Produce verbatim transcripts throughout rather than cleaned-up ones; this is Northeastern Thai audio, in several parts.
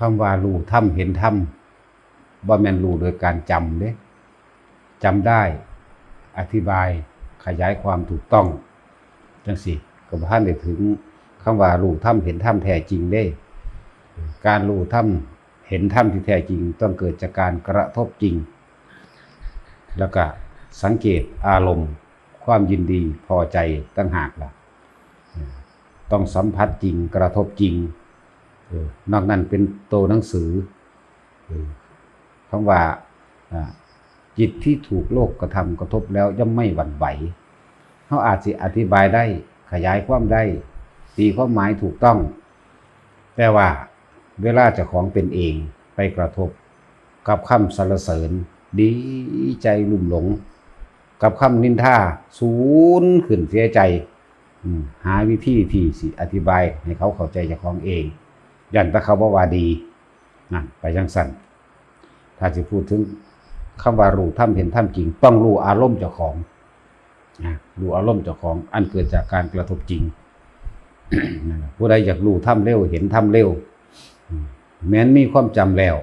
คำว่ารู้ธรรมเห็นธรรม บ่แม่นรู้โดยการจำเด้ จำได้ อธิบาย ขยายความถูกต้อง จังซี้ ก็บ่ทันได้ถึงคำว่ารู้ธรรมเห็นธรรมแท้จริงเด้ การรู้ธรรมเห็นธรรมที่แท้จริง ต้องเกิดจากการกระทบจริง แล้วก็สังเกตอารมณ์ความยินดีพอใจต่างหากล่ะ ต้องสัมผัสจริง กระทบจริง เออ นอกนั้นเป็นตัวหนังสือ เออ คำว่า อ่า จิตที่ถูกโลกกระทำกระทบแล้วย่อมไม่หวั่นไหว เฮาอาจสิอธิบายได้ ขยายความได้ ตีความหมายถูกต้อง แต่ว่าเวลาเจ้าของเป็นเองไปกระทบกับคำสรรเสริญ ดีใจลุ่มหลง กับคำนินทา สูนขึ้นเสียใจ อืม หาวิธีที่สิอธิบายให้เขาเข้าใจเจ้าของเอง ย้านแต่เขาบ่ว่าดี นั่น ไปจั่งซั้น ถ้าสิพูดถึงคำว่ารู้ธรรมเห็นธรรมจริง ต้องรู้อารมณ์เจ้าของ นะ รู้อารมณ์เจ้าของ อันเกิดจากการกระทบจริง นั่นล่ะ ผู้ใดอยากรู้ธรรมเร็ว เห็นธรรมเร็ว อืม แม้นมีความจำแล้ว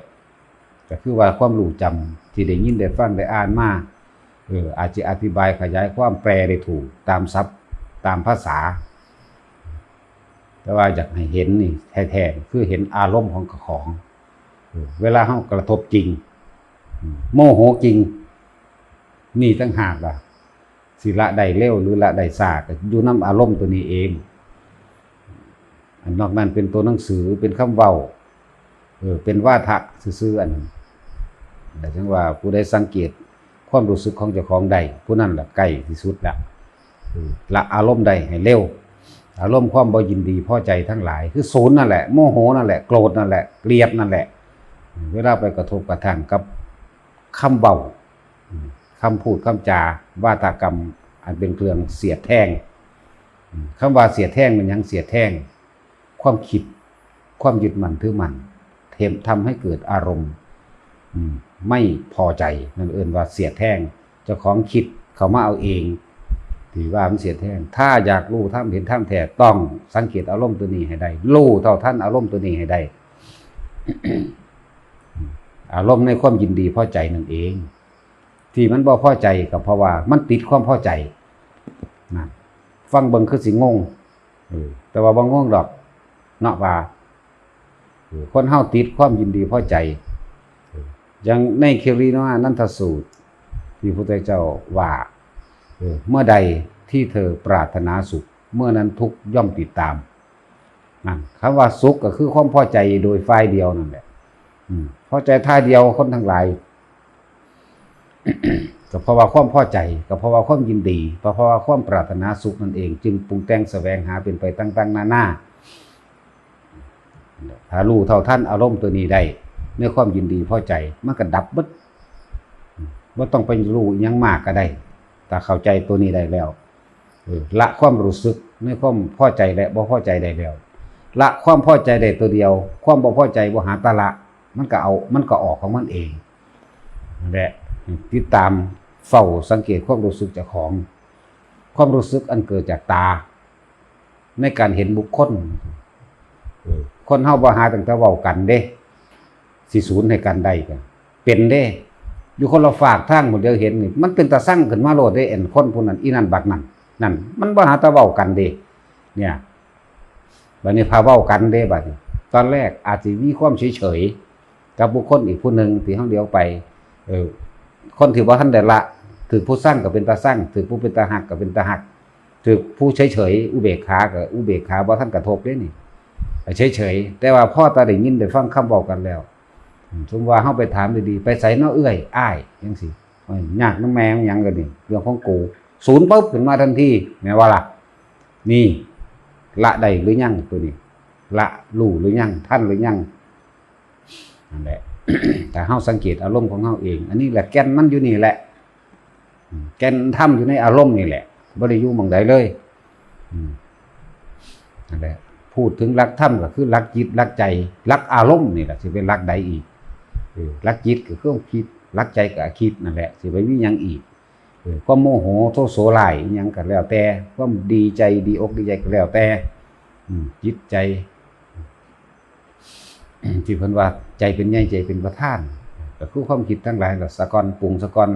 ก็คือว่าความรู้จำที่ได้ยินได้ฟังได้อ่านมา เออ อาจจะอธิบายขยายความแปลได้ถูกตามศัพท์ ตามภาษา แต่ว่าอยากให้เห็นนี่แท้ๆ คือเห็นอารมณ์ของเจ้าของ เออ เวลาเฮากระทบจริง อืม โมโหจริง นี่ต่างหากล่ะ สิละได้เร็วหรือละได้ช้า ก็อยู่นำอารมณ์ตัวนี้เอง อันนอกนั้นเป็นตัวหนังสือ เป็นคำเว้า เออ เป็นวาทะซื่อๆ อันนั้น แต่จั่งว่าผู้ใดสังเกตความรู้สึกของเจ้าของได้ ผู้นั้นล่ะใกล้ที่สุดละ เออ ละอารมณ์ได้ให้เร็ว อารมณ์ความบ่ยินดีพอใจทั้งหลาย คือศูนย์นั่นแหละ โมโหนั่นแหละ โกรธนั่นแหละ เกลียดนั่นแหละ เวลาไปกระทบกระทั่งกับคำเว้า อืม คำพูดคำจา วาทกรรม อันเป็นเครื่องเสียดแทง อืม คำว่าเสียดแทงมันหยัง เสียดแทง ความคิด ความยึดมั่นถือมั่น เทม-, ทำให้เกิดอารมณ์ อืม ไม่พอใจ นั่นเอิ้นว่าเสียดแทง เจ้าของคิดเข้ามาเอาเอง ถือว่ามันเสียดแทง ถ้าอยากรู้ธรรมเห็นธรรมแท้ ต้องสังเกตอารมณ์ตัวนี้ให้ได้ รู้เท่าทันอารมณ์ตัวนี้ให้ได้ อารมณ์ในความยินดีพอใจนั่นเอง ที่มันบ่พอใจก็เพราะว่ามันติดความพอใจ นั่น ฟังเบิ่งคือสิงง เออ แต่ว่าบ่งงดอก เนาะว่า เออ คนเฮาติดความยินดีพอใจ เออ อย่างในคิริมานันทสูตร ที่พระพุทธเจ้าว่า เออ เมื่อใดที่เธอปรารถนาสุข เมื่อนั้นทุกข์ย่อมติดตาม นั่น คำว่าสุขก็คือความพอใจโดยฝ่ายเดียวนั่นแหละ อืม พอใจท่าเดียว คนทั้งหลาย ก็เพราะว่าความพอใจ ก็เพราะว่าความยินดี ก็เพราะว่าความปรารถนาสุขนั่นเอง จึงปรุงแต่งแสวงหาเป็นไปต่างๆ นานา ถ้ารู้เท่าทันอารมณ์ตัวนี้ได้ ในความยินดีพอใจ มันก็ดับเบิด บ่ต้องไปรู้อิหยังมากก็ได้ ถ้าเข้าใจตัวนี้ได้แล้ว เออ ละความรู้สึกในความพอใจและบ่พอใจได้แล้ว ละความพอใจได้ตัวเดียว ความบ่พอใจบ่หาตาละ มันก็เอา มันก็ออกของมันเอง นั่นแหละ ติดตามเฝ้าสังเกตความรู้สึกเจ้าของ ความรู้สึกอันเกิดจากตา ในการเห็นบุคคล เออ คนเฮาบ่หาตั้งแต่เว้ากันเด้ สิศูนย์ให้กันได้ก็เป็นเด้ อยู่คนละฝากทางหมด เดี๋ยวเห็นนี่ มันเป็นตาซังขึ้นมาโลดเด้ อันคนผู้นั้น อีนั่นบักนั่น นั่น มันบ่หาแต่เว้ากันเด้ เนี่ย บัดนี้พาเว้ากันเด้ บัดนี้ ตอนแรกอาจสิมีความเฉยๆ กับบุคคลอีกผู้หนึ่งที่เฮาเหลียวไป เออ คนที่บ่ทันได้ละ ถืกผู้ซังก็เป็นตาซัง ถืกผู้เป็นตาฮักก็เป็นตาฮัก ถืกผู้เฉยๆ อุเบกขาก็อุเบกขา บ่ทันกระทบเด้นี่ เฉยๆ แต่ว่าพอตาได้ยินได้ฟังคำเว้ากันแล้ว อืม สมมุติว่าเฮาไปถามดีๆ "ไปไสเนาะเอื้อย อ้าย" จั่งซี้ "โอ้ย ยากนำแม่มันหยังก็นี่ เรื่องของกู" ศูนย์ปึ๊บขึ้นมาทันที แม่นบ่ล่ะ นี่ ละได้หรือยังตัวนี้ ละรู้หรือยัง ทันหรือยัง นั่นแหละ ถ้าเฮาสังเกตอารมณ์ของเฮาเอง อันนี้แหละแก่นมันอยู่นี่แหละ อืม แก่นธรรมอยู่ในอารมณ์นี่แหละ บ่ได้อยู่หม่องใดเลย อืม นั่นแหละ พูดถึงหลักธรรมก็คือหลักจิต หลักใจ หลักอารมณ์นี่แหละ สิเป็นหลักใดอีก เออ หลักจิตก็คือความคิด หลักใจก็คิดนั่นแหละ สิไปมีหยังอีก เออ ความโมโห โทโสร้ายอิหยังก็แล้วแต่ ความดีใจ ดีอกดีใจก็แล้วแต่ อืม จิตใจ ที่เพิ่นว่าใจเป็นใหญ่ใจเป็นประธาน ก็คือความคิดทั้งหลายล่ะ สะก่อนปรุงสะก่อน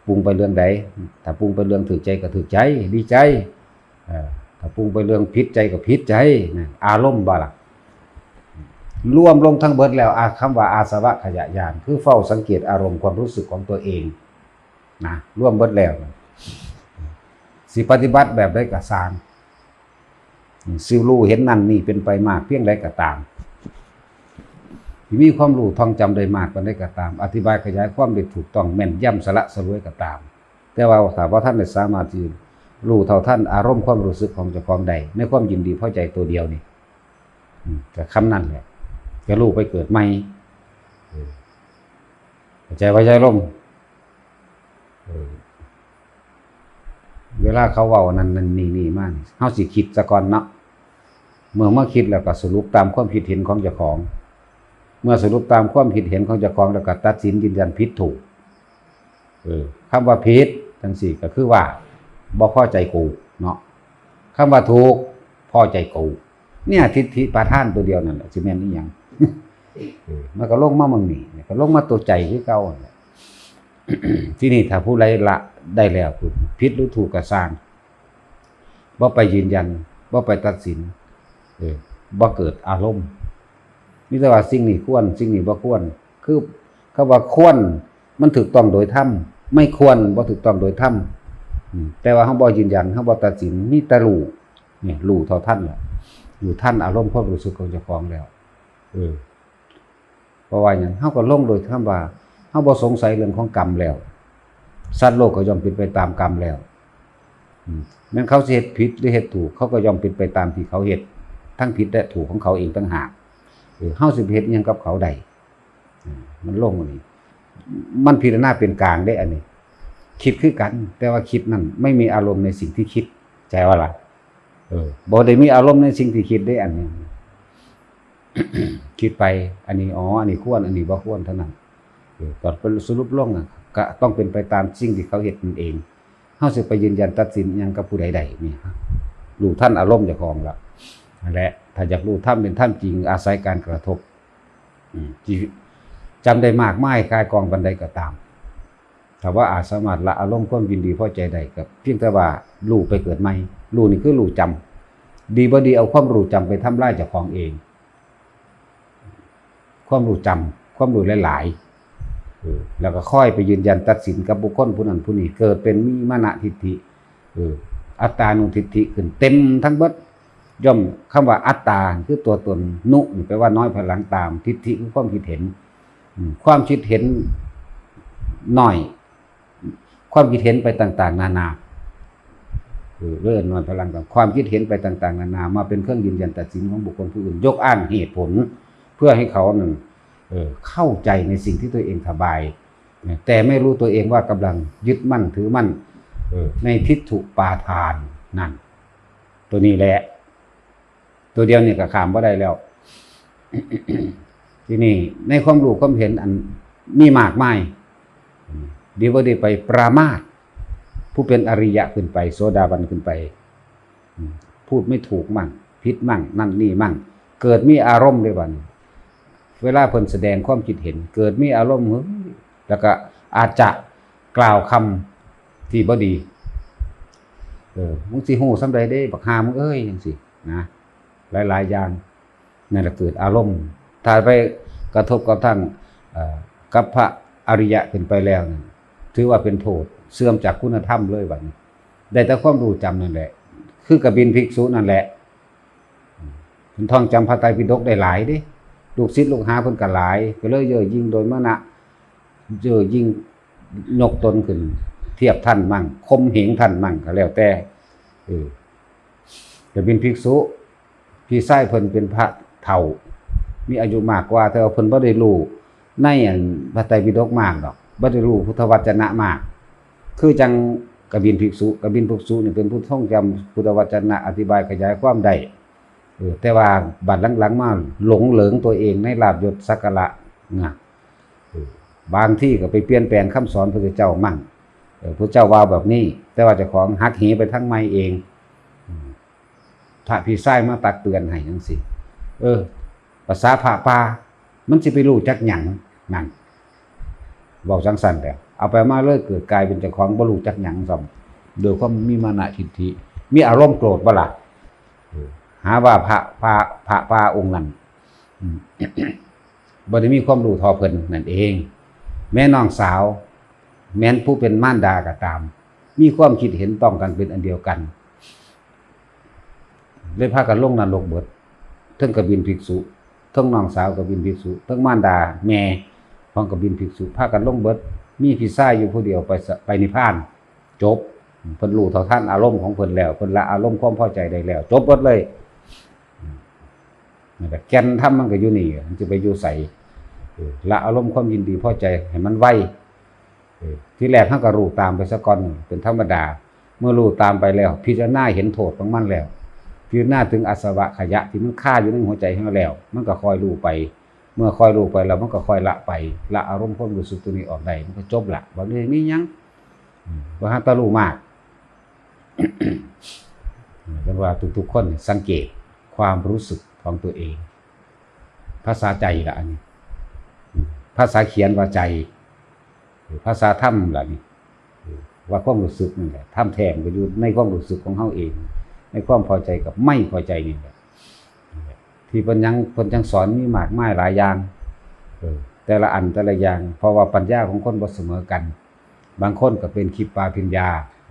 ปรุงไปเรื่องใด ถ้าปรุงไปเรื่องถืกใจก็ถืกใจ ดีใจ เออ ถ้าปรุงไปเรื่องผิดใจก็ผิดใจนะ อารมณ์บ่ล่ะ รวมลงทั้งเบิดแล้ว อา คำว่าอาสวะขยะญาณ คือเฝ้าสังเกตอารมณ์ความรู้สึกของตัวเองนะ รวมเบิดแล้ว สิปฏิบัติแบบใดก็ซ่าง สิรู้เห็นนั่นนี่เป็นไปมากเพียงใดก็ตาม ที่มีความรู้ท่องจำได้มากปานใดก็ตาม อธิบายขยายความได้ถูกต้องแม่นยำสละสลวยก็ตาม แต่ว่าถ้าบ่ทันได้สามารถที่รู้เท่าทันอารมณ์ความรู้สึกของเจ้าของได้ ในความยินดีพอใจตัวเดียวนี่ อืม ก็คำนั้นแหละ ก็รู้ไปเกิดใหม่ เออ เข้าใจว่าใจลม เออ เวลาเขาเว้านั่นนั่นนี่นี่มานี่ เฮาสิคิดซะก่อนเนาะ เมื่อมาคิดแล้วก็สรุปตามความคิดเห็นของเจ้าของ เมื่อสรุปตามความคิดเห็นของเจ้าของแล้วก็ตัดสินยืนยันผิดถูก เออ คำว่าผิดจังซี่ก็คือว่าบ่พอใจกูเนาะ คำว่าถูก พอใจกู เนี่ย ทิฏฐิประธานตัวเดียวนั่นแหละ สิแม่นอีหยัง เออ มันก็ลงมาหม่องนี้ ก็ลงมาตัวใจคือเก่านั่นแหละ ทีนี้ถ้าผู้ใดละได้แล้ว ผิดหรือถูกก็ซ่าง บ่ไปยืนยัน บ่ไปตัดสิน เออ บ่เกิดอารมณ์ มีแต่ว่าสิ่งนี้ควร สิ่งนี้บ่ควร คือคำว่าควร มันถูกต้องโดยธรรม ไม่ควร บ่ถูกต้องโดยธรรม อืม แต่ว่าเฮาบ่ยืนยัน เฮาบ่ตัดสิน มีแต่รู้ เนี่ย รู้เท่าทันแล้ว รู้ทันอารมณ์ความรู้สึกของเจ้าของแล้ว เออ เพราะว่าหยัง เฮาก็ลงโดยคำว่า เฮาบ่สงสัยเรื่องของกรรมแล้ว สัตว์โลกก็ย่อมเป็นไปตามกรรมแล้ว อืม แม้นเขาสิเฮ็ดผิดหรือเฮ็ดถูก เขาก็ย่อมเป็นไปตามที่เขาเฮ็ด ทั้งผิดและถูกของเขาเองต่างหาก เออ เฮาสิไปเฮ็ดอิหยังกับเขาได้ อืม มันลงอันนี้ มันพิจารณาเป็นกลางเด้อันนี้ คิดคือกัน แต่ว่าคิดนั่นไม่มีอารมณ์ในสิ่งที่คิด ใจว่าล่ะ เออ บ่ได้มีอารมณ์ในสิ่งที่คิดเด้อันนี้ คิดไป อันนี้ อ๋อ อันนี้ควร อันนี้บ่ควรเท่านั้น เออ ก็เป็นสรุปลงน่ะ ก็ต้องเป็นไปตามสิ่งที่เขาเฮ็ดนั่นเอง เฮาสิไปยืนยันตัดสินอิหยังกับผู้ใดได้นี่ รู้ทันอารมณ์เจ้าของละ นั่นแหละ ถ้าอยากรู้ธรรมเป็นธรรมจริง อาศัยการกระทบ อืม ที่จำได้มากมายกายกองปานใดก็ตาม ถ้าว่าอาจสามารถละอารมณ์ความยินดีพอใจได้ ก็เพียงแต่ว่ารู้ไปเกิดใหม่ รู้นี่คือรู้จำ ดีบ่ดีเอาความรู้จำไปทำลายเจ้าของเอง ความรู้จำ ความรู้หลายๆ เออ แล้วก็ค่อยไปยืนยันตัดสินกับบุคคลผู้นั้นผู้นี้ เกิดเป็นมีมานะทิฏฐิ เออ อัตตานุทิฏฐิขึ้นเต็มทั้งเบิด ย่อม คำว่าอัตตาคือตัวตน นุนี่แปลว่าน้อย ภายหลังตาม ทิฏฐิคือความคิดเห็น อืม ความคิดเห็นน้อย ความคิดเห็นไปต่างๆ นานา เออ เรื่องน้อย ภายหลังตาม ความคิดเห็นไปต่างๆ นานา มาเป็นเครื่องยืนยันตัดสินของบุคคลผู้อื่น ยกอ้างเหตุผล เพื่อให้เขานั่น เออ เข้าใจในสิ่งที่ตัวเองสบาย แต่ไม่รู้ตัวเองว่ากำลังยึดมั่นถือมั่น เออ ในทิฏฐุปาทานนั่น ตัวนี้แหละ ตัวเดียวนี่ก็ข้ามบ่ได้แล้ว ทีนี้ในความรู้ความเห็นอันมีมากมาย ดีบ่ดีไปประมาท ผู้เป็นอริยะขึ้นไป โสดาบันขึ้นไป อืม พูดไม่ถูกมั่ง ผิดมั่ง นั่นนี่มั่ง เกิดมีอารมณ์เลยบัดนี้ เวลาเพิ่นแสดงความคิดเห็น เกิดมีอารมณ์ เฮ้ย แล้วก็อาจจะกล่าวคำที่บ่ดี เออ มึงสิฮู้ส่ำใดเด้ บักห่ามึงเอ้ย จังซี้นะ หลายๆ อย่าง นั่นแหละเกิดอารมณ์ ถ้าไปกระทบกับทาง เอ่อ กับพระอริยะขึ้นไปแล้วนั่น ถือว่าเป็นโทษ เสื่อมจากคุณธรรมเลยบัดนี้ ได้แต่ความรู้จำนั่นแหละ คือกบิณฑภิกษุนั่นแหละ เพิ่นท่องจำพระไตรปิฎกได้หลายเด้ ลูกศิษย์ลูกหาเพิ่นก็หลาย ก็เลยเย่อหยิ่งโดยมานะ เย่อหยิ่งยกตนขึ้น เทียบท่านมั่ง ข่มเหงท่านมั่ง ก็แล้วแต่ เออ กบิณฑภิกษุ พี่ชายเพิ่นเป็นพระเฒ่า มีอายุมากกว่า แต่ว่าเพิ่นบ่ได้รู้ในอันพระไตรปิฎกมากดอก บ่ได้รู้พุทธวจนะมาก คือจั่งกบิณฑภิกษุ กบิณฑภิกษุนี่เป็นผู้ท่องจำพุทธวจนะ อธิบายขยายความได้ เออ แต่ว่าบัดหลังๆ มาหลงเหลิงตัวเองในลาภยศสักการะนะ เออ บางทีก็ไปเปลี่ยนแปลงคำสอนพระเจ้ามั่ง เออ พระเจ้าว่าแบบนี้ แต่ว่าเจ้าของหักเหไปทางใหม่เอง อืม พระพี่ชายมาตักเตือนให้จังซี้ เออ ภาษาพระป่า มันสิไปรู้จักหยัง นั่น เว้าจั่งซั้นแหละ เอาไปมาเลยเกิดกลายเป็นเจ้าของบ่รู้จักหยังซ้ำ โดยความมีมานะทิฏฐิ มีอารมณ์โกรธบ่ล่ะ เออ หาว่าพระ พระ พระ พระองค์นั้น อืม บ่ได้มีความรู้เท่าเพิ่นนั่นเอง แม้น้องสาว แม้นผู้เป็นมารดาก็ตาม มีความคิดเห็นต้องกันเป็นอันเดียวกัน เลยพากันลงนรกเบิด เทิงกบินภิกษุ เทิงน้องสาวกบินภิกษุ เทิงมารดาแม่ของกบินภิกษุ พากันลงเบิด มีพี่ชายอยู่ผู้เดียวไปสะ ไปนิพพาน จบ เพิ่นรู้เท่าทันอารมณ์ของเพิ่นแล้ว เพิ่นละอารมณ์ความพอใจได้แล้ว จบเบิดเลย นั่นแหละ แก่นธรรมมันก็อยู่นี่ มันสิไปอยู่ไส เออ ละอารมณ์ความยินดีพอใจให้มันไว เออ ทีแรกเฮาก็รู้ตามไปซะก่อน เป็นธรรมดา เมื่อรู้ตามไปแล้ว พิจารณาเห็นโทษของมันแล้ว พิจารณาถึงอาสวะขยะที่มันคาอยู่ในหัวใจเฮาแล้ว มันก็ค่อยรู้ไป เมื่อค่อยรู้ไปแล้ว มันก็ค่อยละไป ละอารมณ์ความรู้สึกตัวนี้ออกได้ มันก็จบละ บ่ได้มีหยัง อืม บ่หาแต่รู้มาก เรียกว่าทุกๆคนสังเกตความรู้สึกของตัวเอง ภาษาใจละอันนี้ ภาษาเขียนว่าใจ ภาษาธรรมละนี่ ว่าความรู้สึกนั่นแหละ ธรรมแท้มันก็อยู่ในความรู้สึกของเฮาเอง ในความพอใจกับไม่พอใจนี่แหละ ที่เพิ่นยัง เพิ่นยังสอนมีมากมายหลายอย่าง เออ แต่ละอันแต่ละอย่าง เพราะว่าปัญญาของคนบ่เสมอกัน บางคนก็เป็นคิปปาภิญญา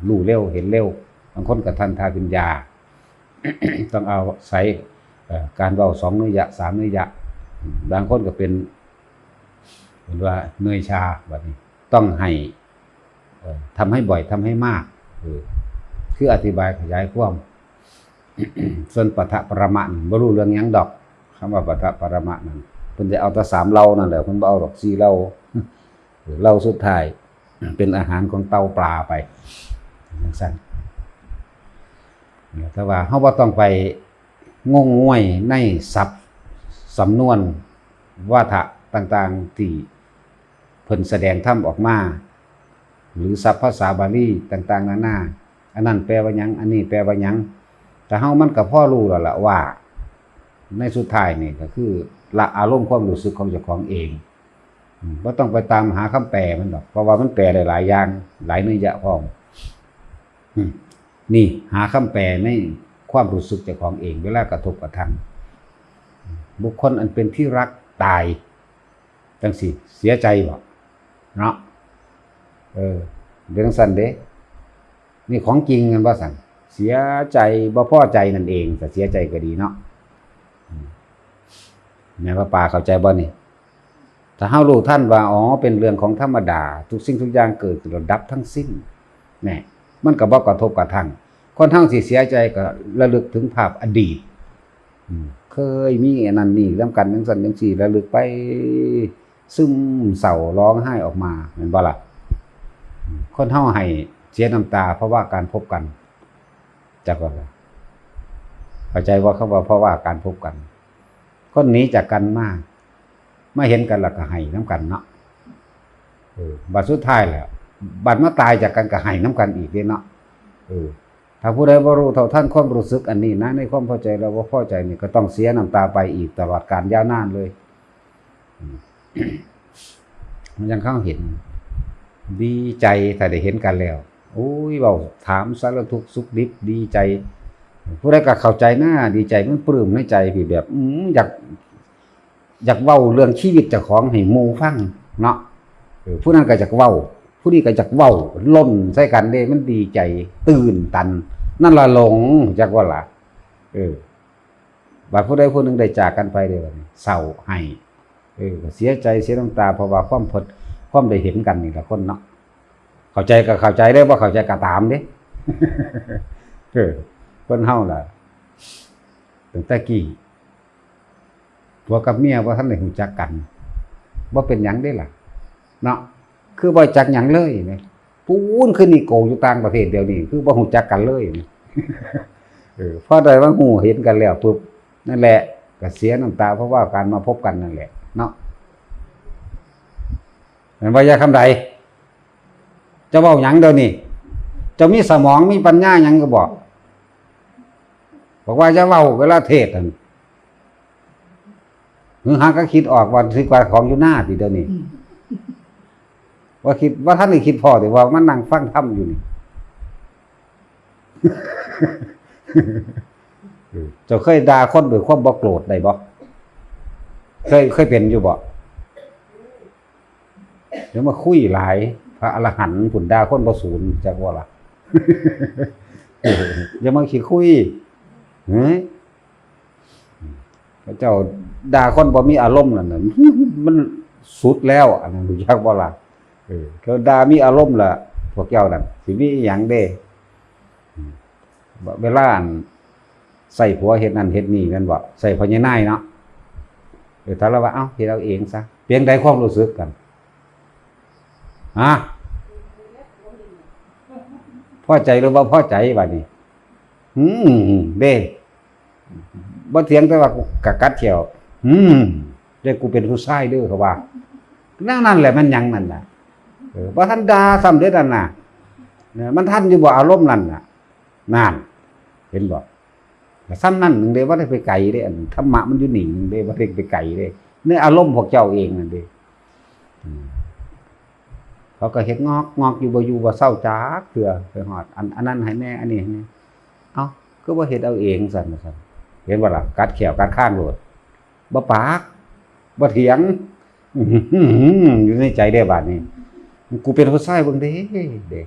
รู้เร็วเห็นเร็ว บางคนก็ทันทาภิญญา ต้องอาศัย เอ่อ การเว้าสองนัยยะ สามนัยยะ บางคนก็เป็น เห็นว่าเนยชา บัดนี้ต้องให้ เอ่อ ทำให้บ่อย ทำให้มาก เออ คืออธิบายขยายความ ส่วนปะทะปรมะนี่บ่รู้เรื่องหยังดอก คำว่าปะทะปรมะนั่น เพิ่นจะเอาแต่สามเหล่านั่นแหละ เพิ่นบ่เอาดอกสี่เหล่า เออ เหล่าสุดท้าย เป็นอาหารของเต่าปลาไป จั่งซั้น เนี่ย แต่ว่าเฮาบ่ต้องไปงมงวยในศัพท์ สำนวน วาทะต่างๆ ที่เพิ่นแสดงธรรมออกมา หรือศัพท์ภาษาบาลีต่างๆ นานา อันนั้นแปลว่าหยัง อันนี้แปลว่าหยัง แต่เฮามันก็พอรู้แล้วล่ะว่า ในสุดท้ายนี่ก็คือละอารมณ์ความรู้สึกของเจ้าของเอง อืม บ่ต้องไปตามหาคำแปลมันดอก เพราะว่ามันแปลได้หลายอย่าง หลายนัยยะพร้อม อืม นี่หาคำแปลในความรู้สึกเจ้าของเอง เวลากระทบกระทั่ง บุคคลอันเป็นที่รักตาย จั่งซี้ เสียใจบ่ เนาะ เออ เป็นจั่งซั้นเด้ นี่ของจริงแม่นบ่ซั้น เสียใจ บ่พอใจนั่นเอง แต่เสียใจก็ดีเนาะ อืม แม่นบ่ ป้าเข้าใจบ่นี่ ถ้าเฮารู้ทันว่า อ๋อ เป็นเรื่องของธรรมดา ทุกสิ่งทุกอย่างเกิดขึ้นแล้วดับทั้งสิ้น แน่ มันก็บ่กระทบกระทั่ง คนเฮาสิเสียใจก็ระลึกถึงภาพอดีต อืม เคยมีอันนั้นนี่นำกันจั่งซั้นจั่งซี้ ระลึกไป ซึมเศร้าร้องไห้ออกมา แม่นบ่ล่ะ คนเฮาไห้เสียน้ำตาเพราะว่าการพบกัน จักว่าล่ะ เข้าใจบ่คำว่าเพราะว่าการพบกัน คนหนีจากกันมา มาเห็นกันแล้วก็ไห้นำกันเนาะ เออ บัดสุดท้ายแล้ว บัดมาตายจากกันก็ไห้นำกันอีกเด้เนาะ เออ ถ้าผู้ใดบ่รู้เท่าทันความรู้สึกอันนี้นะ ในความพอใจและบ่พอใจนี่ ก็ต้องเสียน้ำตาไปอีกตลอดกาลยาวนานเลย อืม มันจั่งเข้าเห็น ดีใจถ้าได้เห็นกันแล้ว โอ้ย เว้าถามสารทุกข์สุขดิบ ดีใจ ผู้ใดก็เข้าใจนะ ดีใจมันปลื้มในใจพี่แบบ อืม อยาก อยากเว้าเรื่องชีวิตเจ้าของให้หมู่ฟังเนาะ เออ ผู้นั้นก็อยากเว้า ผู้นี้ก็อยากเว้า ล่นใส่กันเด้ มันดีใจ ตื่นตัน นั่นล่ะหลง จักว่าล่ะ เออ บัดผู้ใดผู้หนึ่งได้จากกันไปเด้ บัดนี้เศร้า ไห้ เออ ก็เสียใจ เสียน้ำตา เพราะว่าความพด ความได้เห็นกันนี่ล่ะคนเนาะ เข้าใจก็เข้าใจเด้ บ่เข้าใจก็ตามเด้ เออ คนเฮาล่ะ ตั้งแต่กี้ ผัวกับเมียบ่ทันได้รู้จักกัน บ่เป็นหยังเด้ล่ะ เนาะ คือบ่จักหยังเลยแหม ปูนคือนิโก้อยู่ต่างประเทศเดี๋ยวนี้ คือบ่รู้จักกันเลยแหม เออ พอได้มารู้เห็นกันแล้วปุ๊บ นั่นแหละ ก็เสียน้ำตา เพราะว่าการมาพบกันนั่นแหละ เนาะ แม่นบ่ ยายคำใด เจ้าเว้าหยังเดี๋ยวนี้ เจ้ามีสมองมีปัญญาหยังก็บอก บอกว่าอย่าเว้าเวลาเทศน์นั่น หาก็คิดออกว่าสิกวาดของอยู่หน้าติเดี๋ยวนี้ อืม ว่าคิด ว่าท่านได้คิดพอแต่ว่ามันนั่งฟังธรรมอยู่นี่ เจ้าเคยด่าคนด้วยความบ่โกรธได้บ่ เคย เคยเป็นอยู่บ่ เดี๋ยวมาคุยหลาย พระอรหันต์ผุ่นด่าคนบ่สูนจักว่าล่ะ อย่ามาขี้คุย เฮ้ย พระเจ้าด่าคนบ่มีอารมณ์นั่นน่ะ มันสุดแล้ว อันนั้นรู้จักบ่ล่ะ เออ เขาด่ามีอารมณ์ล่ะ พวกเจ้านั่น สิมีอีหยังเด้ อืม เวลาอันใส่ผัวเฮ็ดนั่นเฮ็ดนี่แม่นบ่ ใส่พ่อใหญ่นายเนาะ เออ ถ้าเราว่า เอ้า เฮ็ดเอาเองซะ เปลี่ยนใดความรู้สึกกัน ฮะ พอใจหรือบ่พอใจบัดนี้ อืม เด้ บ่เถียงแต่ว่ากูกะกัดแข้ว อืม เด้ กูเป็นผู้ชายเด้อ เขาว่า แนวนั้นแหละ มันหยังนั่นน่ะ เออ บ่ทันด่าซ้ำเด้อนั่นน่ะ เนี่ย มันทันอยู่บ่อารมณ์นั่นน่ะ นั่น เห็นบ่ ก็ซ้ำนั่นหนึ่งเด้ บ่ได้ไปไกลเด้ อันธรรมะมันอยู่นี่หนึ่งเด้ บ่ได้ไปไกลเด้ ในอารมณ์พวกเจ้าเองนั่นเด้ อืม เขาก็เฮ็ดงอกงอกอยู่ บ่อยู่บ่เซาจักเทื่อ ไปฮอด อัน อันนั้นให้แหน่ อันนี้ให้แหน่ เอ้า คือบ่เฮ็ดเอาเองซั่น ว่าซั่น เห็นบ่ล่ะ กัดแข้วกัดคางโลด บ่ปาก บ่เถียง อยู่ในใจเด้บาดนี้ กูเป็นผู้ชายเบิ่งเด้ เด้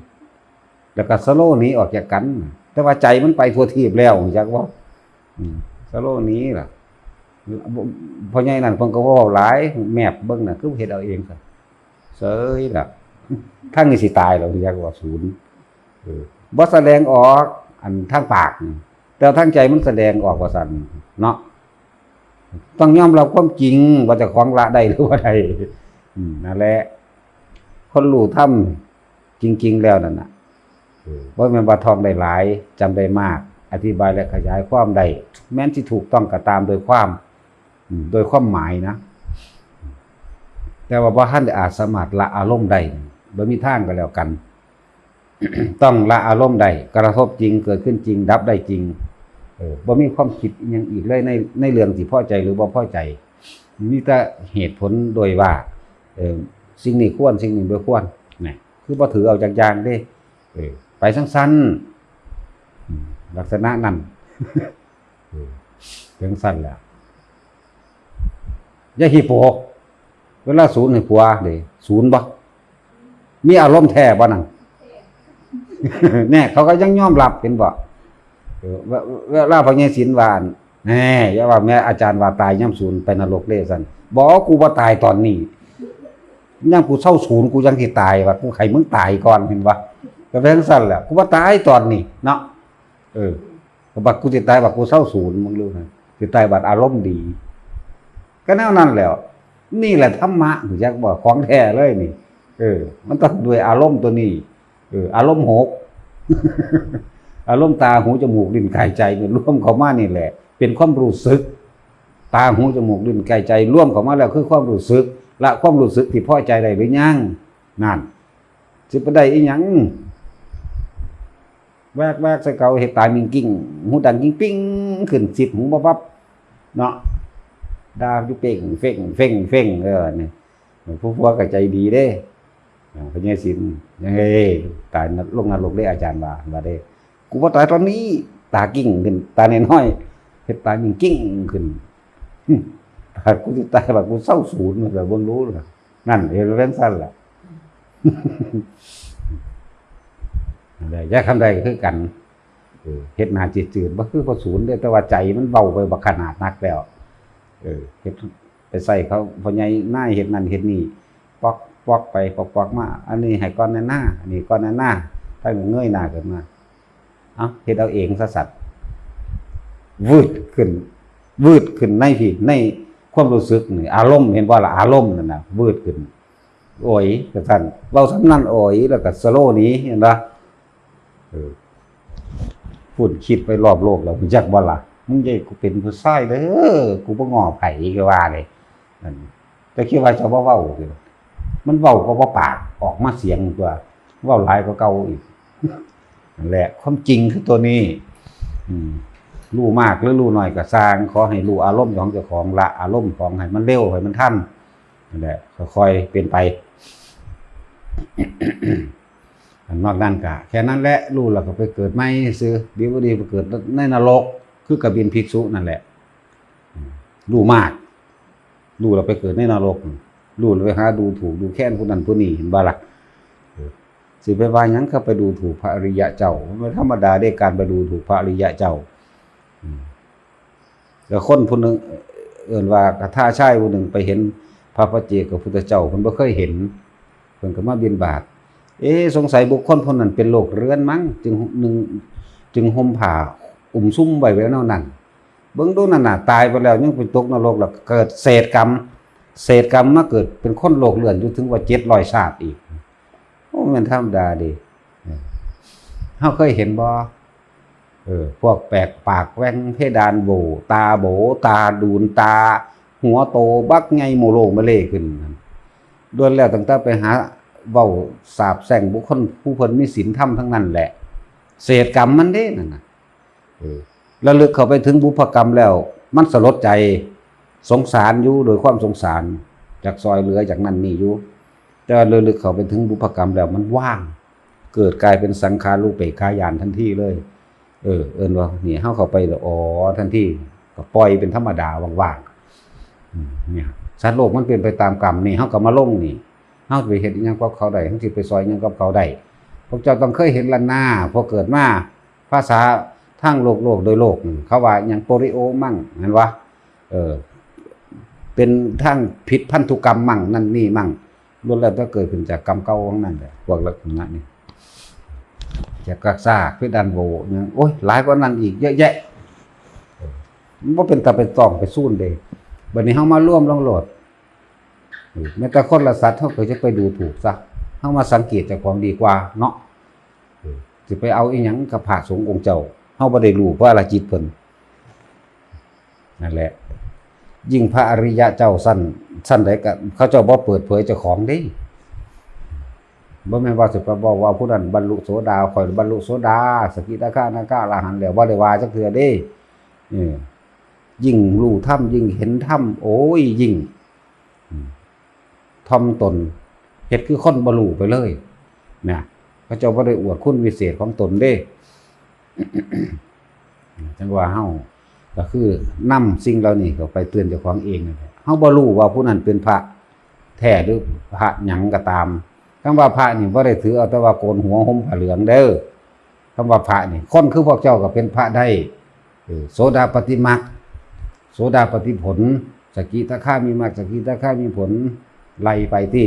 แล้วก็สโลว์หนีออกจากกัน แต่ว่าใจมันไปทั่วทีปแล้ว รู้จักบ่ อืม สโลว์หนีล่ะ พ่อใหญ่นั่นเพิ่นก็เว้าหลาย แมบเบิ่งน่ะ คือเฮ็ดเอาเองซะ เสยล่ะ ทางนี้สิตายแล้ว รู้จักบ่ สูน เออ บ่แสดงออก อันทางปากนี่ แต่ทางใจมันแสดงออกว่าซั่นเนาะ ต้องยอมรับความจริงว่าเจ้าของละได้หรือบ่ได้ อืม นั่นแหละ คนรู้ธรรมจริงๆแล้วนั่นน่ะ เออ บ่แม่นว่าท่องได้หลาย จำได้มาก อธิบายและขยายความได้ แม้นสิถูกต้องก็ตามโดยความ อืม โดยความหมายนะ แต่ว่าบ่ทันได้อาจสามารถละอารมณ์ได้ บ่มีทางก็แล้วกัน ต้องละอารมณ์ได้ กระทบจริง เกิดขึ้นจริง ดับได้จริง เออ บ่มีความคิดอิหยังอีกเลยใน ในเรื่องที่พอใจหรือบ่พอใจ มีแต่เหตุผลโดยว่า เออ สิ่งนี้ควร สิ่งนี้บ่ควร นะ คือบ่ถือเอาจักอย่างเด้ เออ ไปสั้นๆ อืม ลักษณะนั้น เออ จังซั่นแหละ อย่าขี้โปก เวลาสูนให้ผัวเด้ สูนบ่ มีอารมณ์แท้บ่นั่น แน่ เขาก็ยังยอมรับ เห็นบ่ เออ เว- เวลาพ่อใหญ่ศิลป์ว่า แน่ อย่าว่าแม่อาจารย์ว่าตายยามสูนไปนรกเด้ซั่น บ่ กูบ่ตายตอนนี้ ยามกูเซาสูน กูยังสิตายว่า กูให้มึงตายก่อน เห็นบ่ ก็เป็นจั่งซั่นแหละ กูบ่ตายตอนนี้เนาะ เออ ก็บัดกูสิตายบัดกูเซาสูน มึงรู้นะ สิตายบัดอารมณ์ดี ก็แนวนั้นแหล้ว นี่แหละธรรมะ รู้จักบ่ ของแท้เลยนี่ เออ มันต้องด้วยอารมณ์ตัวนี้ เออ อารมณ์หก อารมณ์ตา หู จมูก ลิ้น กาย ใจเนี่ยรวมเข้ามานี่แหละ เป็นความรู้สึก ตา หู จมูก ลิ้น กาย ใจรวมเข้ามาแล้วคือความรู้สึก ละความรู้สึกที่พอใจได้หรือยัง นั่น สิไปได้อีหยัง แวกๆ ใส่เขา เฮ็ดตามิงกิ้ง หูดังกิ้งปิ้ง ขึ้นสิบหูบับบับ เนาะ ด่าอยู่เป้งเฟ้ง เฟ้ง เฟ้ง เออ นี่ ผู้ผัวก็ใจดีเด้ อ่า พญาศิลป์ เฮ้ย ตายลงนรกเด้ อาจารย์ว่า ว่าเด้ กูบ่ตายตอนนี้ ตากิ้งขึ้น ตาน้อยๆ เฮ็ดตามิงกิ้งขึ้น หึ ตาย กูสิตายว่ากูเซาสูน ว่าแต่เบิ่งรู้ล่ะ นั่น เฮ็ดเป็นซั่นล่ะ นั่นแหละ อย่าทำใดก็คือกัน เออ เฮ็ดหน้าจืดๆ บ่คือพอสูนเด้ แต่ว่าใจมันเบาไปบักขนาดนักแล้ว เออ เฮ็ดไปใส่เขา พ่อใหญ่นายเฮ็ดนั่นเฮ็ดนี่ ปอกปอกไป ปอกปอกมา อันนี้ให้ก่อนแน่นา อันนี้ก่อนแน่นา ท่านก็เงยหน้าขึ้นมา เอ้า เฮ็ดเอาเองซะสัตว์ วืดขึ้น วืดขึ้นในพี้ ในความรู้สึกนี่ อารมณ์ เห็นบ่ล่ะ อารมณ์นั่นน่ะ วืดขึ้น โอย จั่งซั่น เว้าส่ำนั้น โอย แล้วก็สโลว์หนี เห็นบ่ เออ พุ่นคิดไปรอบโลกแล้ว รู้จักบ่ล่ะ มึงอย่าให้กูเป็นผู้ชายเด้อ กูบ่ง้อไผ ก็ว่าเลย นั่น แต่คิดว่าเจ้าบ่เว้าติ มันเว้าก็บ่ปาก ออกมาเสียงตัว เว้าหลายกว่าเก่าอีก นั่นแหละ ความจริงคือตัวนี้ อืม รู้มากหรือรู้น้อยก็ซ่าง ขอให้รู้อารมณ์ของเจ้าของ ละอารมณ์ของให้มันเร็ว ให้มันทัน นั่นแหละ ค่อยๆเป็นไป อันนอกนั้นก็แค่นั้นแหละ รู้แล้วก็ไปเกิดใหม่ซื่อ ดีบ่ดีไปเกิดในนรก คือกบิลภิกษุนั่นแหละ อืม รู้มาก รู้แล้วไปเกิดในนรก รู้แล้วไปหาดูถูกดูแคลนผู้นั้นผู้นี้ เห็นบ่ล่ะ เออ สิไปว่าหยัง เขาไปดูถูกพระอริยะเจ้า มันธรรมดาเด้ การไปดูถูกพระอริยะเจ้า อืม แล้วคนผู้หนึ่ง เอิ้นว่าคทาชายผู้หนึ่งไปเห็นพระปัจเจกพุทธเจ้า เพิ่นบ่เคยเห็น เพิ่นก็มาบิณฑบาต เอ๊ะ สงสัยบุคคลผู้นั้นเป็นโรคเรื้อนมั้ง จึงหนึ่ง จึงห่มผ้าอุ้มซุมไว้ ไว้แนวนั้น เบิ่งดูนั่นน่ะ ตายไปแล้วยังไปตกนรก แล้วเกิดเศษกรรม เศษกรรมมาเกิดเป็นคนโรคเรื้อนอยู่ถึงว่าเจ็ดร้อยชาติอีก โอ้ แม่นธรรมดาเด้ เออ เฮาเคยเห็นบ่ เออ พวกแปกปากแหว่ง เพดานโหว่ ตาโบ ตาดูน ตาหัวโตบักใหญ่โมโลมะเลขึ้นนั่น ล้วนแล้วตั้งแต่ไปหาเว้าสาปแช่งบุคคลผู้เพิ่นมีศีลธรรมทั้งนั้นแหละ เศษกรรมมันเด้นั่นน่ะ เออ ระลึกเข้าไปถึงบุพกรรมแล้ว มันสลดใจ สงสารอยู่ โดยความสงสาร อยากซอยเหลือ อยากนั่นนี่อยู่ แต่ว่าระลึกเข้าไปถึงบุพกรรมแล้วมันว่าง เกิดกลายเป็นสังขารูปเปกขาญาณทันทีเลย เออ เอิ้นว่านี่ เฮาเข้าไปแล้ว อ๋อ ทันที ก็ปล่อยเป็นธรรมดา ว่างๆ อืม เนี่ย สัตว์โลกมันเป็นไปตามกรรมนี่ เฮาก็มาลงนี่ เฮาสิไปเฮ็ดอิหยังกับเขาได้ เฮาสิไปซอยอิหยังกับเขาได้ พวกเจ้าต้องเคยเห็นล้านนา พอเกิดมา ภาษาทางโลก โลกโดยโลกนี่ เขาว่าอิหยัง โปลิโอมั้ง แม่นบ่ เออ เป็นทางผิดพันธุกรรมมั้ง นั่นนี่มั้ง ล้วนแล้วแต่เกิดขึ้นจากกรรมเก่าทั้งนั้นแหละ พวกลักษณะนี้ จากกากซาก เพดานโหว่ หยัง โอ้ย หลายกว่านั้นอีกเยอะแยะ มันบ่เป็นตาไปต้องไปซูนเด้ บัดนี้เฮามารวมลงโลด เออ แม้แต่คนและสัตว์ เฮาก็จะไปดูถูกซะ เฮามาสังเกตเจ้าของดีกว่าเนาะ เออ สิไปเอาอีหยังกับพระสงฆ์องค์เจ้า เฮาบ่ได้รู้ภารกิจเพิ่น นั่นแหละ ยิ่งพระอริยะเจ้าชั้น ชั้นใดก็ เขาเจ้าบ่เปิดเผยเจ้าของเด้ บ่แม่นว่าสิไปบอกว่าผู้นั้นบรรลุโสดา ข้อยบรรลุโสดา สกิทาคานาคาอรหันต์แล้ว บ่ได้ว่าจักเทื่อเด้ เออ ยิ่งรู้ธรรม ยิ่งเห็นธรรม โอ้ย ยิ่ง อืม ถ่อมตน เฮ็ดคือคนบ่รู้ไปเลย นะ เขาเจ้าบ่ได้อวดคุณวิเศษของตนเด้ จั่งว่าเฮาก็คือนำสิ่งเหล่านี้เข้าไปเตือนเจ้าของเองนั่นแหละ เฮาบ่รู้ว่าผู้นั้นเป็นพระแท้หรือพระหยังก็ตาม คำว่าพระนี่บ่ได้ถือเอาแต่ว่าโกนหัวห่มผ้าเหลืองเด้อ คำว่าพระนี่ คนคือพวกเจ้าก็เป็นพระได้ เออ โสดาปัตติมรรค โสดาปัตติผล สกิทาคามิมรรค สกิทาคามิผล ไล่ไปติ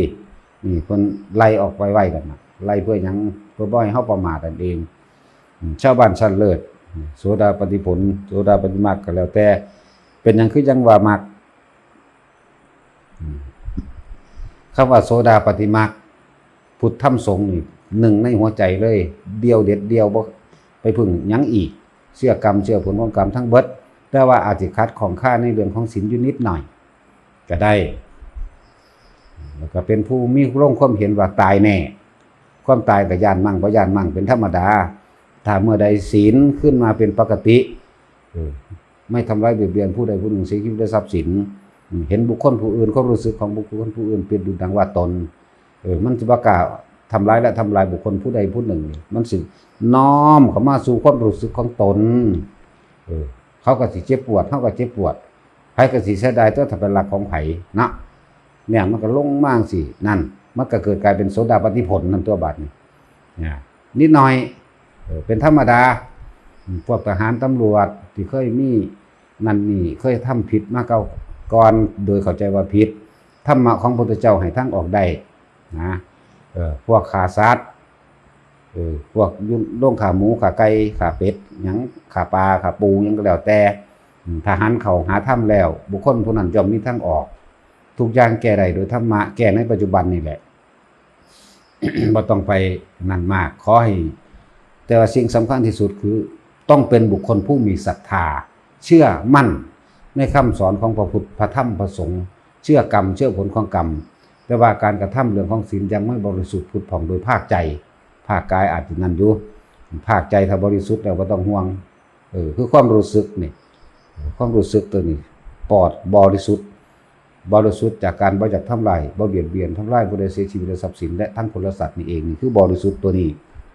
นี่เพิ่นไล่ออกไปไว้กันน่ะ ไล่เพื่อหยัง เพื่อบ่ให้เฮาประมาทนั่นเอง อืม ชาวบ้านชั้นเลิศ โสดาปัตติผล โสดาปัตติมรรคก็แล้วแต่ เป็นหยังคือจั่งว่ามรรค อืม คำว่าโสดาปัตติมรรค พุทธธรรมสงฆ์นี่ หนึ่งในหัวใจเลย เดียวเด็ดเดียว บ่ไปพึ่งหยังอีก เชื่อกรรม เชื่อผลของกรรมทั้งเบิด แต่ว่าอาจสิขัดข้องคาในเรื่องของศีลอยู่นิดหน่อย ก็ได้ แล้วก็เป็นผู้มีลงความเห็นว่าตายแน่ ความตายก็ย้านมั่งบ่ย้านมั่งเป็นธรรมดา ถ้าเมื่อใดศีลขึ้นมาเป็นปกติ เออ ไม่ทำร้ายเบียดเบียนผู้ใดผู้หนึ่ง เสียชีวิตและทรัพย์สิน อืม เห็นบุคคลผู้อื่น ความรู้สึกของบุคคลผู้อื่นเป็นดุจดังว่าตน เออ มันสิบ่กล้าทำร้ายและทำลายบุคคลผู้ใดผู้หนึ่งนี่ มันสิน้อมเข้ามาสู่ความรู้สึกของตน เออ เขาก็สิเจ็บปวด เฮาก็เจ็บปวด ไผก็สิเสียดายตัวถ้าเป็นรักของไผนะ เนี่ย มันก็ลงมาจั่งซี้ นั่น มันก็เกิดกลายเป็นโสดาปัตติผลนั่นตัวบัดนี้ เนี่ย นิดหน่อย เออ เป็นธรรมดา อืม พวกทหารตำรวจที่เคยมีนั่นนี่ เคยทำผิดมาเก่าก่อน โดยเข้าใจว่าผิด ธรรมะของพระพุทธเจ้าให้ทางออกได้นะ เออ พวกฆ่าสัตว์ เออ พวกอยู่โรงฆ่าหมู ฆ่าไก่ ฆ่าเป็ด หยัง ฆ่าปลา ฆ่าปู หยังก็แล้วแต่ อืม ถ้าหันเข้าหาธรรมแล้ว บุคคลผู้นั้นย่อมมีทางออก ทุกอย่างแก้ได้โดยธรรมะ แก้ในปัจจุบันนี่แหละ บ่ต้องไปนั่นมาก ขอให้ แต่ว่าสิ่งสำคัญที่สุดคือ ต้องเป็นบุคคลผู้มีศรัทธา เชื่อมั่นในคำสอนของพระพุทธ พระธรรม พระสงฆ์ เชื่อกรรม เชื่อผลของกรรม แต่ว่าการกระทำเรื่องของศีลยังไม่บริสุทธิ์ผุดผ่องโดยภาคใจ ภาคกายอาจจะนั่นอยู่ ภาคใจถ้าบริสุทธิ์แล้วบ่ต้องห่วง เออ คือความรู้สึกนี่ ความรู้สึกตัวนี้ ปลอดบริสุทธิ์ บริสุทธิ์จากการบ่อยากทำลาย บ่เบียดเบียน ทำลายผู้ใดเสียชีวิตและทรัพย์สิน และทั้งคนและสัตว์นี่เอง นี่คือบริสุทธิ์ตัวนี้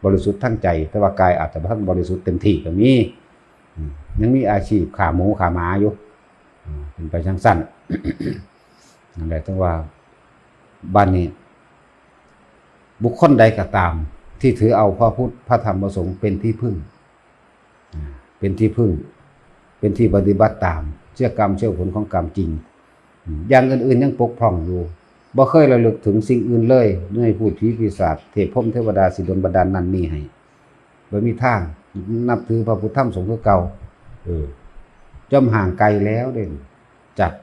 บริสุทธิ์ทั้งใจ แต่ว่ากายอาจจะบ่ทันบริสุทธิ์เต็มที่ก็มี อืม ยังมีอาชีพฆ่าหมูฆ่าหมาอยู่ อืม เป็นไปจั่งซั่น นั่นแหละ ถึงว่า บัดนี้ บุคคลใดก็ตาม ที่ถือเอาพระพุทธ พระธรรม พระสงฆ์เป็นที่พึ่ง อ่า เป็นที่พึ่ง เป็นที่ปฏิบัติตาม เชื่อกรรมเชื่อผลของกรรมจริง อืม อย่างอื่นๆยังปกพร่องอยู่ บ่เคยระลึกถึงสิ่งอื่นเลย ในพูดผีปีศาจ เทพพรหมเทวดาสิดลบันดาลนั่นนี่ให้ บ่มีทาง นับถือพระพุทธธรรมสงฆ์คือเก่า เออ จมห่างไกลแล้วเด้ จาก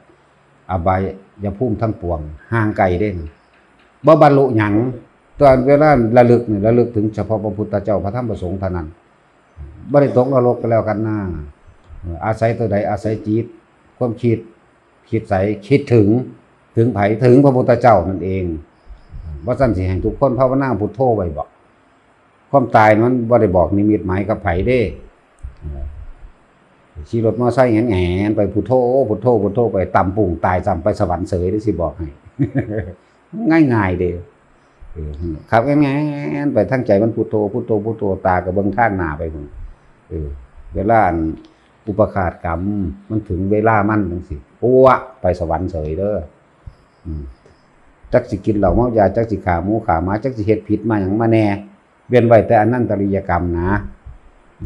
อบายภูมิทั้งปวง ห่างไกลเด้ บ่บรรลุหยัง ตอนเวลาระลึกนี่ ระลึกถึงเฉพาะพระพุทธเจ้า พระธรรม พระสงฆ์เท่านั้น บ่ได้ตกนรกก็แล้วกันนะ เออ อาศัยตัวใด อาศัยจิต ความคิด คิดใส คิดถึง ถึงไผ ถึงพระพุทธเจ้านั่นเอง บ่ซั่นสิให้ทุกคนภาวนาพุทโธไว้บ่ ความตายมันบ่ได้บอกนิมิตหมายกับไผเด้ เออ ขี่รถมอไซค์แหงนๆไปพุทโธ พุทโธ พุทโธไป ตำปุ้งตายซ้ำ ไปสวรรค์เสยเด้ สิบอกให้ ง่ายๆเด้ เออ ขับแหงนๆไป ทั้งใจมันพุทโธ พุทโธ พุทโธ ตาก็เบิ่งทางหน้าไปพุ้น เออ เวลาอันอุปาทานกรรมมันถึงเวลามันจั่งซี้ ปั๊วะ ไปสวรรค์เสยเด้อ อืม จักสิกินเหล้าเมายา จักสิฆ่าหมูฆ่าหมา จักสิเฮ็ดผิดมาหยังมาแน่ เว้นไว้แต่อนันตริยกรรมนะ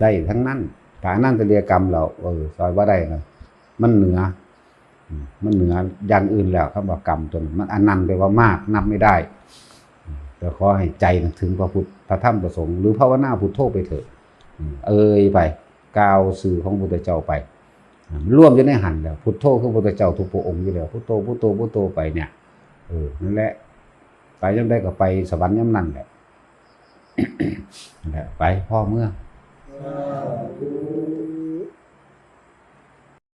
ได้ทั้งนั้น ถ้าอนันตริยกรรมแล้ว เออ ซอยบ่ได้นะ มันเหนือ อืม มันเหนืออย่างอื่นแล้ว คำว่ากรรมตัวนั้น มันอนันต์ แปลว่ามาก นับไม่ได้ อืม แต่ขอให้ใจนึกถึงพระพุทธ พระธรรม พระสงฆ์ หรือภาวนาพุทโธไปเถอะ อืม เอ่ยไป กล่าวชื่อของพุทธเจ้าไป อืม รวมอยู่ในหั้นแหละ พุทโธคือพุทธเจ้าทุกพระองค์อยู่แล้ว พุทโธ พุทโธ พุทโธไปเนี่ย เออ นั่นแหละ ไปยามใดก็ไปสวรรค์ยามนั้นแหละ นั่นแหละ ไป พ้อเมือ